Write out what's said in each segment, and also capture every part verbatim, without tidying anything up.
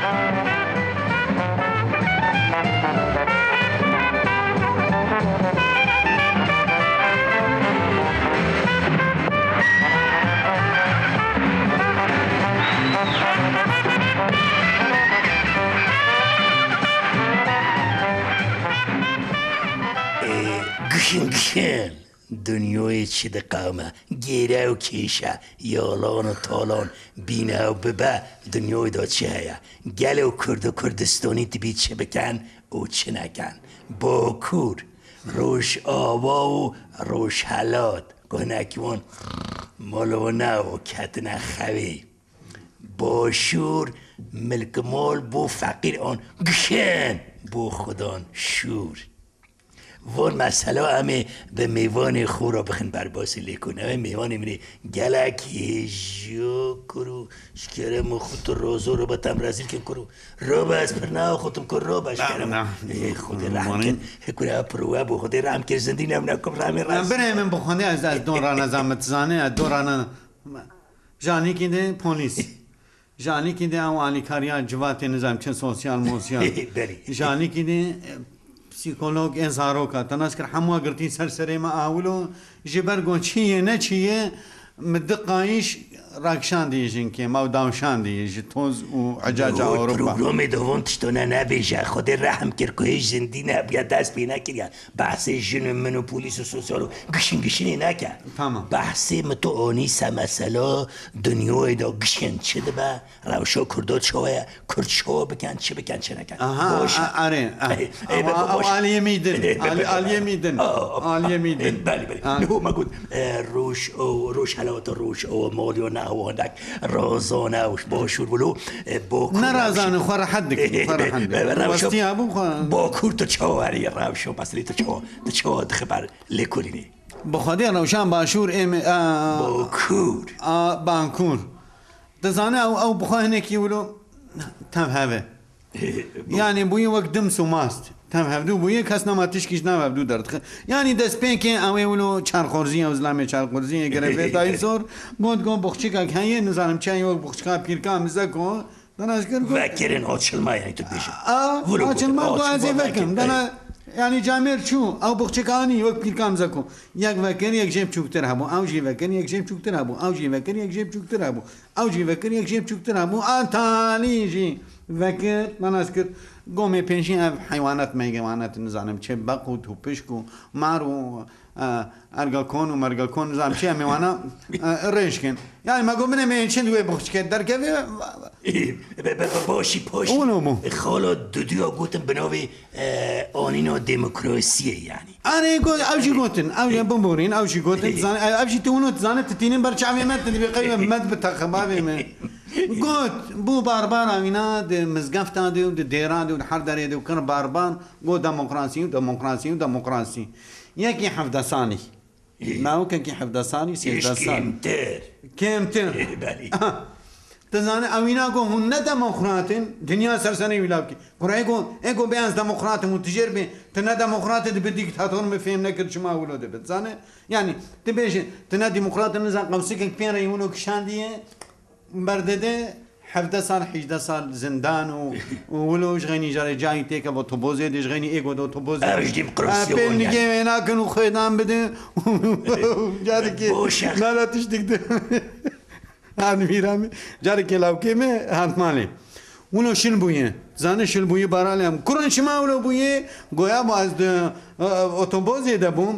Ê, gişin, gişin. Dinyayê çi diqewime? Gêre û kêşe, yalan û talan, bîne û bibe, dinyayê de çi heye? Gelo Kurd û Kurdistanî dibî çi bikin û çi nekin? Bakur, Rojava û Rojhelat, ku hinekî wan malwane û ketine xewê. Başûr, milkmal bo feqîr an gişên bo xudan şûr. Van mesela em ê bi mêvanê xwe re bixin berbasî lê ku newê mêvanê min ê gelek hêjiya kuro ji kerem û xwe tu rozo re be tem rezîl kin kuro. Robe ez pir naxutim ku robe ji kerem. Na, na. Ê, Xwedê rehm Mane. Kir. Hê kure ev pir we bû. Xwedê rehm kir zindî nebine ku rehmê Na, rez. Birê min bi Xwedê ez, ez don ra nezam, tu zanî, ez don ra ne-, Janîkî de polîs. Janîkî de ew alîkariya civatê nizam çi sosyal mosyal. Belê. Janîkî de, e, psîkolog ê zaroka. Te nas kir hemû girtî ser serê me awilo ji ber go çi yê ne çi yê mi di qayîş rakşandî jinkê me û dawşandî ji toz û ecaca Ewropa. Programê de hûn tiştone nebêje. Xwedê rehm kir ku hê jindî nebûye dest pê nekiriye. Behsê jin û min û polîs û sosyal û gişin gişinê neke. Tamam. Behsê min tu anî se mesela dinyayê de gişin çi dibe, rewşa Kurda çawa ye, Kurd çawa bikin, çi bikin, çi nekin. Aha, Baş e. A-, arê, a. Ê, ê, Awa, be, awa, baş. Aliyê min din. Ali-, aliyê min din. Aa, Aliyê min din. Belê, belê. Ha. Niho me got, e, roj, o, roj helata roj, o, maliyo ne, o, nek, razane, o, başûr, wilo, e, bakur, Ne razane, xwe rehet dikin, xwe rehet dikin. E, rewşa Westiya bû xwe. Bakur tu çawa herî, rewşa Mesrî tu çawa, tu çawa dixiber lêkolînê. Bi Xwedê rewşan başûr êm, a, Bakur. A, bakur. Dizane ew, ew bi xwe hinekî wilo tev heve. Yanî bûyî wek dims û mast. Tev hevdû bûyî, kes nema tişkî ji nav hevdû derdixe. Yanî destpêkê ew ê wilo çarxorzî, ew zilamê çarxorzî yê girevê dayî zor. Got, got, buxçikek heye, nizanim çi heye, wek buxçika pîrka mizeko. Dana ji kir got. Vekirin açilma, yanî tu bêjî. A, Vilo açilma gotin, got, ez ê açilma vekim. Vekirin. Dana, yanî camêr çû, ew buxçika anî, wek pîrka mizeko. Yek vekir, yek jê biçûktir hebû. Ew jî vekir, yek jê biçûktir hebû. Ew jî vekir, yek jê biçûktir hebû. Ew jî vekir, yek jê biçûktir hebû. A talî jî vekir, manas kir. Gomê pêncî ev heywanat meywanat nizanim çi, beq û tûpişk û mar û, e, ergakon û mergakon nizanim çi, em ê wana, e, rêj kin. Yani me got, min ê çi di wê boxçikê derkeve? Be, be, be, başî, başî. Wilo bû. Xala duduya gotin bi navê, e, anîna demokrasiyê yani. Erê, got, ew jî gotin, ew jî biborîn, ew jî gotin, dizane, ew, ew jî tu wilo dizane, tu tînin ber çavê me, tu dibê qey me, me dibi texe bavê me. Got, bû barbara wîna di mizgefta de û di dêra de û di her derê de û kir barbar, got demokrasî û demokrasî û demokrasî. Yekî hevdeh salî. Ê. Mewkekî hevdeh salî, sêzdeh sal. Kêmtir. Kêmtir. Ê, belê. Aha. Tu zanî, ewîna ku hûn ne demokrat in, dinya ser serê wî lav kir. Kurê ku, ê ku bê ez demokrat im û tu jêr bê, tu ne demokrat î, dibe dîktator, min fêm nekir çima wilo dibe. Zanî, yanî, tu bêjî, tu ne demokrat î, nizan qewsikek pê re yê wilo kişandiye, berdide, hevdeh sal, hejdeh sal zindan û, û wilo ji xeynî jarê cayî têke otobozê de, ji xeynî ê ku de otobozê. Ev ji demokrasiyê Pêl wan nigê yani. Wê nakin û xwêdan bidin. Carekê Boş e. Nala tiştik de. Hanî mîra me, carekê lawkê me hat malê. Wilo şil bûye. Zanî şil bûye baralê em. Kuran çima wilo bûye? Goya bu ez di, e, otobozê de bûm.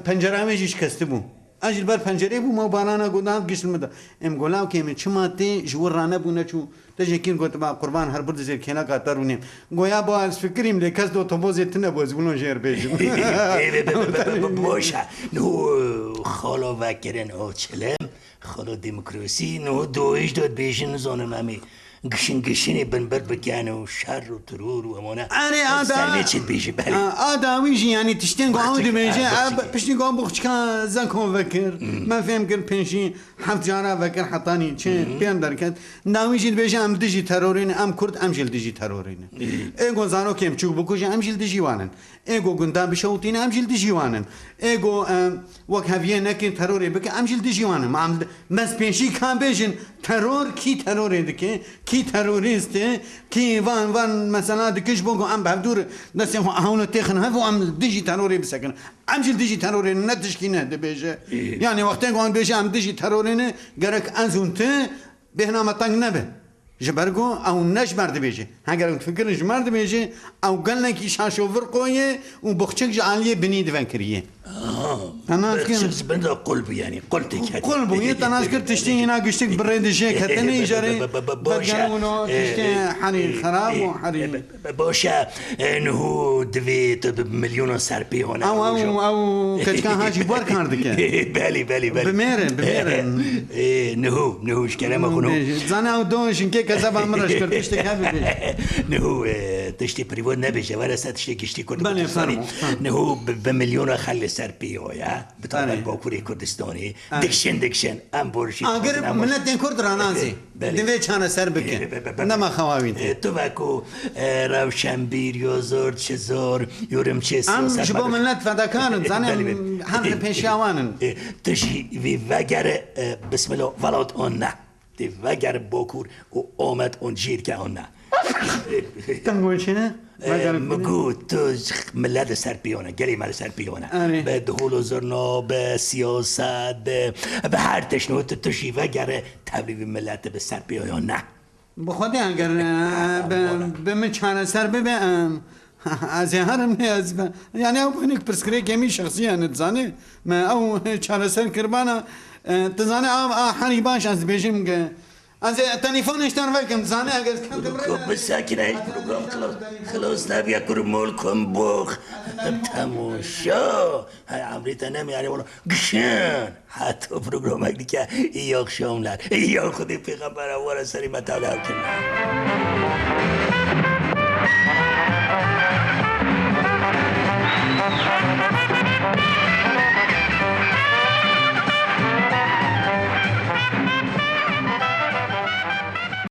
Pencera me jî şikesti bû. Ez ji li ber pencereyê bûm, ew barana got, hat gişt min de. Em got, lawkê min, çima tê ji wir ranebû neçû? Te jê kîn got, ba qurban her bir dizê kêleka te rûnê. Goya ba ez fikirîm, lê kes di otobozê tune bû, ez wilo jê re bêjim. Ê, be, be, be, be, be, boş e. No, xalo vekirin o çilim, xalo demokrasî, no, doyij dot bêjin, nizanim em ê Gişin gişinê binbir bikin û şer û teror û emane. Erê, ada, Sen ne çi dibêjî, belê. A, ada wî jî, yanî tiştên ku ew Qurçik, dibêje, e, ev qurçikê. Piştî ku ew buxçika zeko vekir, Hmm. me fêm kir pêncî heft cara vekir hetanî çi Hmm. pêr derket. Da wî jî dibêje, em dijî terorê ne, em Kurd, em jî li dijî terorê ne. Hmm. Ê ku zarokên biçûk bikuje, em jî li dijî wan in. Ê ku gundan bişewitîne, em jî li dijî wan in. Ê ku, em, wek heviyê nekin terorê bike, em jî li dijî wan in. Ma em, me pêşî ka bêjin teror, kî terorê dike, Kî terorîst e, kî van, van mesela dike ji bo ku em bi hevdû re destên xwe hewne têxin hev û em li dijî terorê bisekin. Em jî li dijî terorê ne tişkî ne dibêje. Yanî wextê ku em dibêje em dijî terorê ne, gerek ez û tu bêhna me teng nebe. Ji ber ku ew ne ji me re dibêje. Heger ew fikirin ji me re dibêje, ew gelekî şaşovir qoye û boxçek ji aliyê binî divekiriye. Aha. Te nas kir? Ji bin de qul bû, yanî qul têketiye. Qul bû, yê te nas kir tiştî hîna giştik bi rê dijê ketine, îcarê Baş e. Bedgel û no tiştê herî xerab û herî. Baş e, e, niho divê tu bi milyona serpêhana. Ew, ew, ew keçika ha jî bar kar dike. Belê, belê, belê. Bimêrin, bimêrin. E, niho, niho ji kerema xwe niho. Bêje. Zane ew do jinkê kezeba min re ji kir tiştek hebe bêje. Niho, e, tiştê prîvat nebêje, were ser tiştê giştî Kurd Belê, Kurdistanê. Fermo, fermo. Niho bi, bi milyona xelkê serpêho ya. Bi taybet Bakurê Kurdistanê. Dikişin, dikişin. Em borşî Agir miletên Kurd ranazî. Belê. Divê çareser bike. Be, be, be, be. Nema xewa wî tê. E, tu ve ku, e, rewşenbîr, yo zor, çi zor, yorum çê Em ji bo milet fedakar in, zanê her pêşiya wan in. E, tu jî vî vegere, e, bismillah, velat on ne. Tê veger Bakur û Amed on jêr ke on ne. Te got çi ne? E, Veger min got, tu ji milet li ser pêyane, gelê me li ser pêyane. Erê. Bi dihol û zurna, bi siyaset, bi, bi her tişt, tu, tu jî vegere tevlî vî milete bi ser pêyan ne. Bi Xwedê eger, e, bi, bi min çareser bibe, e, ez ê herim lê ez be. Yani ew hinek pirsgirêkê min şexsî ye, ne dizanê. Me ew çareser kiribana, e, dizanê a, a herî baş ez dibêjim ke ez ê telefonê ji te re vekim, dizanê eger ketim rê. Ku bisekine hiç program xilos, xilos nebiye, kur mol kum box. Temaşa. Hey, emrê te nemê, yani, wala, gişin. Heta programek dike, iyi akşamlar. Ya Xwedê pêxembera were serî me tevle ew kirine.